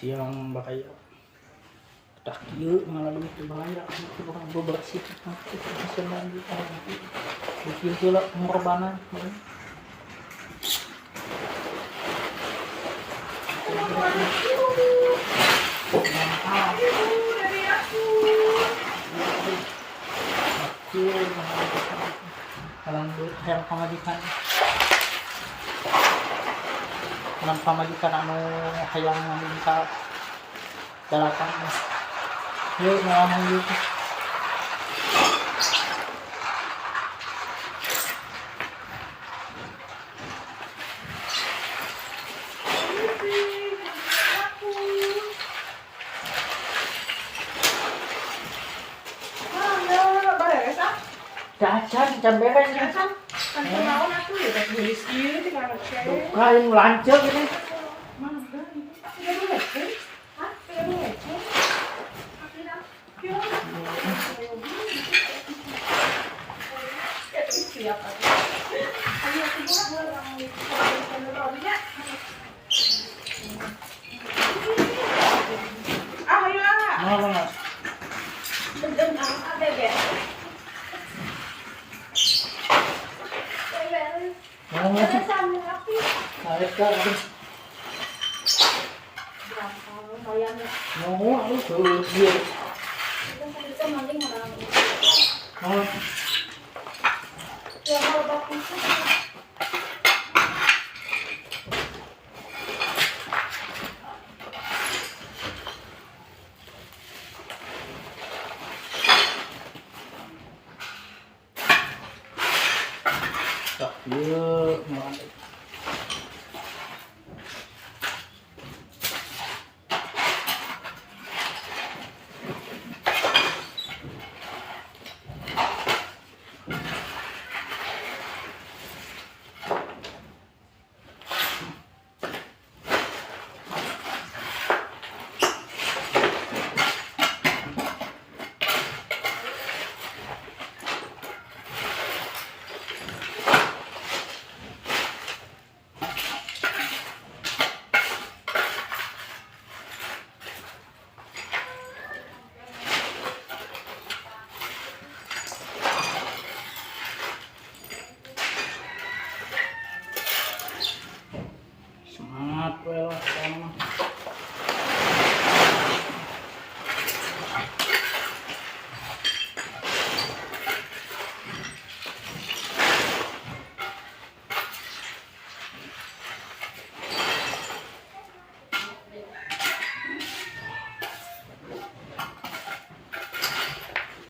Siang baraya. Tah kieu ngala duit teh baraya, itu bakal bebersih hasilna di kieu heula pengorbanan. Kieu ngalan duit hayang pamajikan. Ngalan pamajikan anu hayang ngaminta dalapan. Yuk ngalan yuk. Mana beres ah? Cacan, can beres ya. Kan kan kunaon atuh ya teh geulis ieu teh kana cek. Duka yang lanceuk ini. Mana tiga dua leceng? Hah? Tiga dua leceng? Siap atuh. Ayo atuh buat. Ah, ayo ah. Mana mana? Mana? Tarik ka. Mau aduh tuh dia. Oh,